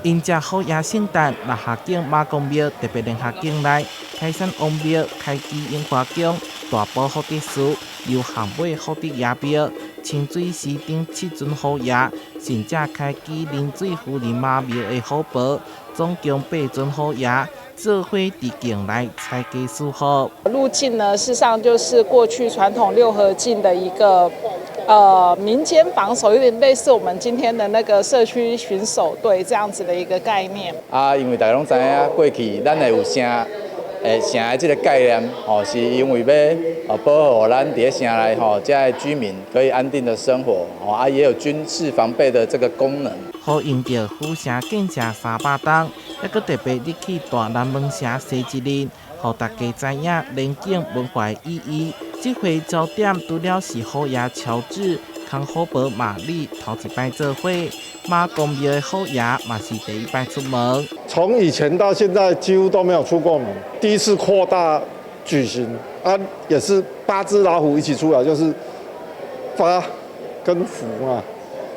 迎接虎爺聖誕，蚋礐景媽公廟特別聯合境內開山王廟、開基櫻花宮、大埔福德寺、油巷尾福德爺廟、清水寺頂七尊虎爺、甚至開基臨水夫人媽廟的虎婆，總共八尊虎爺，做伙佇境內採雞賜福。鹿境呢，事實上就是過去傳統六合敬的一個民間防守，有點類似我們今天的那個社區巡守隊這樣子的一個概念。啊，因為大家攏知影，過去咱會有城，城的這個概念，吼，是因為欲保護咱佇咧城內吼，遮的居民可以安定的生活，吼，啊，也有軍事防備的這個功能。呼應著府城建成300冬，猶閣特別入去大南門城西一日，予大家知影蓮井文化的意義。這回焦點除了是虎爺喬治、扛虎婆瑪麗頭一擺做伙，媽公廟的虎爺嘛是第一擺出門。從以前到現在幾乎都沒有出過門，第一次擴大舉行，啊，也是八隻老虎一起出來，就是發跟福嘛，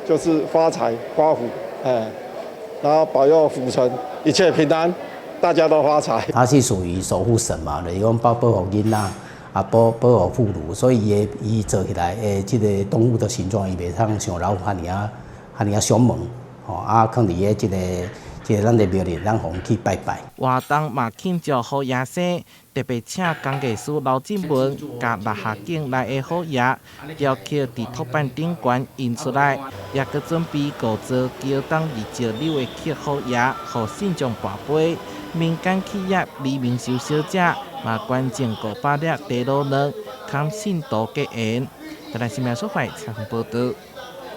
就是發財發福，哎，然後保佑府城一切平安，大家都發財。它是屬於守護神嘛，就是講保護囡仔。啊，保護婦孺，所以伊的伊做起來的這個動物的形狀，伊袂通像老虎遐爾仔遐爾仔兇猛，吼啊，囥佇咧這個咱的廟裡，咱予去拜拜。活動嘛慶祝虎爺生，特別請工藝師劉進文，共蚋礐境內的虎爺雕刻佇托板頂懸印出來，也閣準備五座橋東二石榴的刻虎爺，予信眾跋杯。民間企業李明秀小姐嘛捐贈500粒茶滷卵，堪信徒結緣。台南新聞所採訪報導。